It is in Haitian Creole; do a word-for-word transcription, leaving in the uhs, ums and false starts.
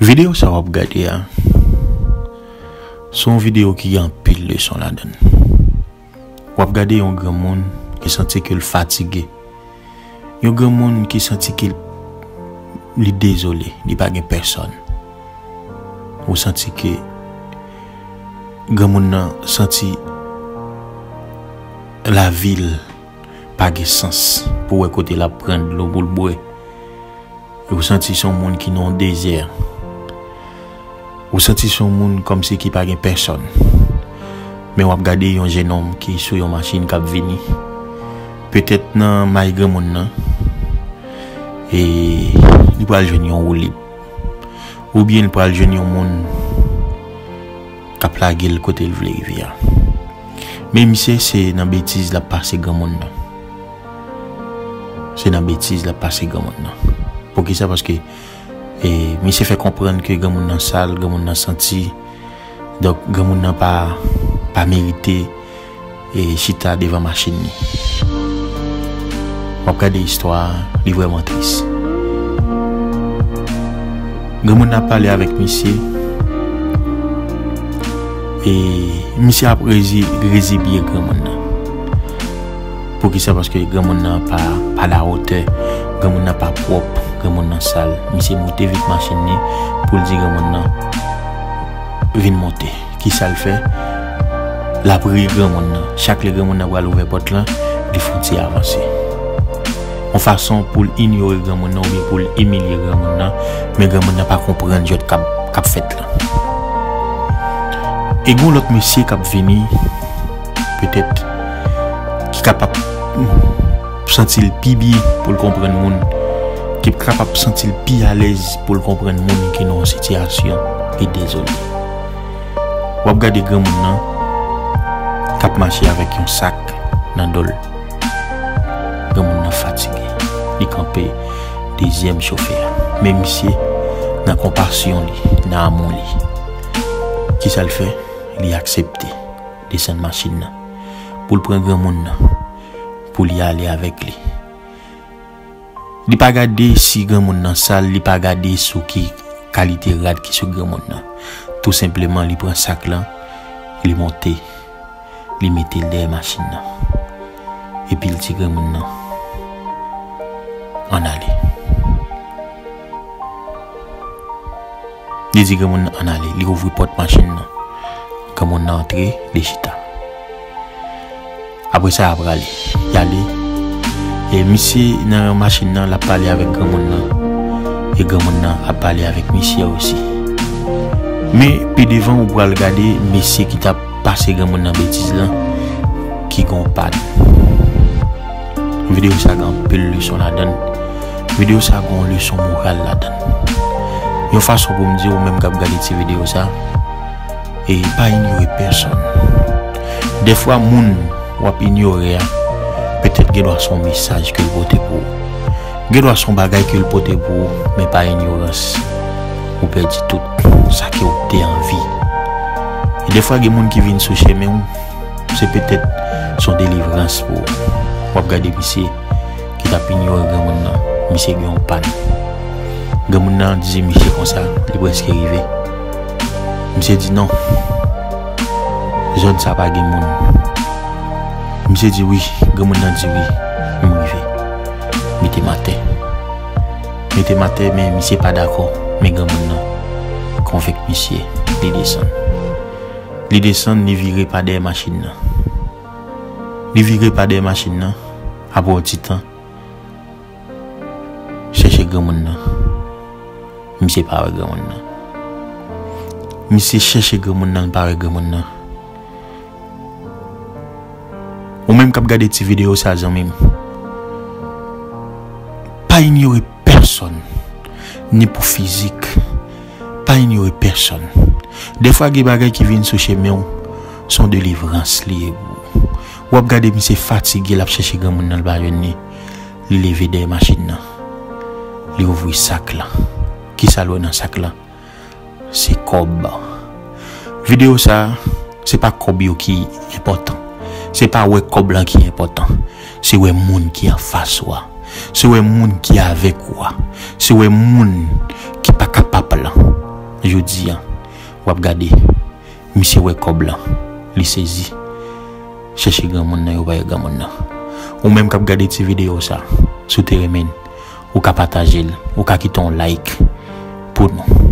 Videyo sa w ap gade a, se yon videyo ki gen anpil leson ladan l. W ap gade yon granmoun ki santi ke l fatige. Yon granmoun ki santi ke li dezole, li pa gen pèsòn. Ou santi ke granmoun nan santi lavi l pa gen sans pou wè kote l ap pran dlo pou l bwè. Ou santi se yon moun ki nan yon dezè. Ou santi se yon moun kòmsi ki pa gen pèsòn. Men w ap gade yon jennonm ki sou yon machin k ap vini. Petèt nan may granmoun nan, e li pral jwenn yon woulib. Oubyen li pral jwenn yon moun k ap lage l kote l vle rive a. Men misye se nan betiz l ap pase granmoun nan. Se nan betiz l ap pase granmoun nan. Poukisa? Paske, e, misye fè konprann ke granmoun nan sal, granmoun nan santi. Donk, granmoun nan pa, pa merite, e, chita devan machin li. W ap gade istwa a, li vrèman tris. Granmoun nan ap pale avèk misye. E misye ap rezi-, rezibye granmoun nan. Poukisa? Paske granmoun nan pa, pa lawotè, granmoun nan pa pwòp, granmoun nan sal. Misye moute vit machin li pou l di granmoun nan vin monte. Kisa l fè? L ap ri granmoun nan. Chak lè granmoun nan pral ouvè pòt lan, li fè yon ti avanse. Yon fason pou l inyore granmoun nan oubyen pou l imilye granmoun nan, men granmoun nan pa konprann jwèt k ap, k ap fèt lan. E gen yon lòt mesye k ap vini, petèt, ki kapab santi l pi byen pou l konprann moun, ki kapab santi l pi alèz pou l konprann moun ki nan yon sitiyasyon li dezole. W ap gade granmoun nan k ap mache avèk yon sak nan do l. Granmoun nan fatige. Li kanpe dezyèm chofè a. Men misye, nan konpasyon li, nan amou li, kisa l fè? Li aksepte desann machin nan pou l pran granmoun nan, pou li ale avèk li. Li pa gade si granmoun nan sal, li pa gade sou ki kalite rad ki sou granmoun nan. Tou senpleman, li pran sak lan, li monte, li mete l dèyè machin nan. Epi l di granmoun nan, "Ann ale." Li di granmoun nan, "Ann ale." Li ouvri pòt machin nan. Granmoun nan antre, li chita. Apre sa, y a prale. Y ale. E misye nan machin nan, l ap pale avèk granmoun nan. E granmoun nan ap pale avèk misye osi. Men, pi devan, ou pral gade mesye ki t ap pase granmoun nan betiz lan, ki gon pàn. Videyo sa gen anpil leson ladan l. Videyo sa gon leson moral ladan l. Yon fason pou m di ou menm k ap gade ti videyo sa, e pa inyore pèsòn. Dèfwa, moun w ap inyore a, petèt gen dwa se yon mesaj ke l pote pou ou. Gen dwa se yon bagay ke l pote pou ou, men pa inyorans, ou pèdi tout sa ke w te anvi. E dèfwa, gen moun ki vin sou chemen w, se petèt se yon delivrans pou ou. W ap gade misye ki t ap inyore granmoun nan. Misye gen yon pàn. Granmoun nan di misye konsa, li prèske rive. Misye di, "Non. Zòn sa pa gen moun." Misye di, "Wi." Granmoun nan di, "Wi, m rive. Mete m atè." Mete m atè, men misye pa dakò. Men granmoun nan konvenk misye, li desann. Li desann, li vire pa dèyè machin nan. Li vire pa dèyè machin nan, apre yon ti tan, chèche granmoun nan. Misye pa wè granmoun nan. Misye chèche granmoun nan, li pa wè granmoun nan. Ou menm k ap gade ti videyo sa, zanmi m, pa inyore pèsòn, ni pou fizik. Pa inyore pèsòn. Dèfwa, gen bagay ki vin sou chemen w, se yon delivrans li ye pou ou. W ap gade misye fatige, l ap chèche granmoun nan, l pa jwenn li. Li leve dèyè machin nan. Li ouvri sak lan. Kisa l wè nan sak lan? Se kòb. Videyo sa a, se pa kòb yo ki enpòtan. Se pa wè kòb lan ki enpòtan. Se wè moun ki anfas ou a. Se wè moun ki avèk ou a. Se wè moun ki pa kapab lan. Jodi a, w ap gade, misye wè kòb lan, li sezi. Chèche granmoun nan, yo pa wè granmoun nan. Ou menm k ap gade ti videyo sa, si w te renmen l, ou ka pataje l, ou ka kite yon like pou nou.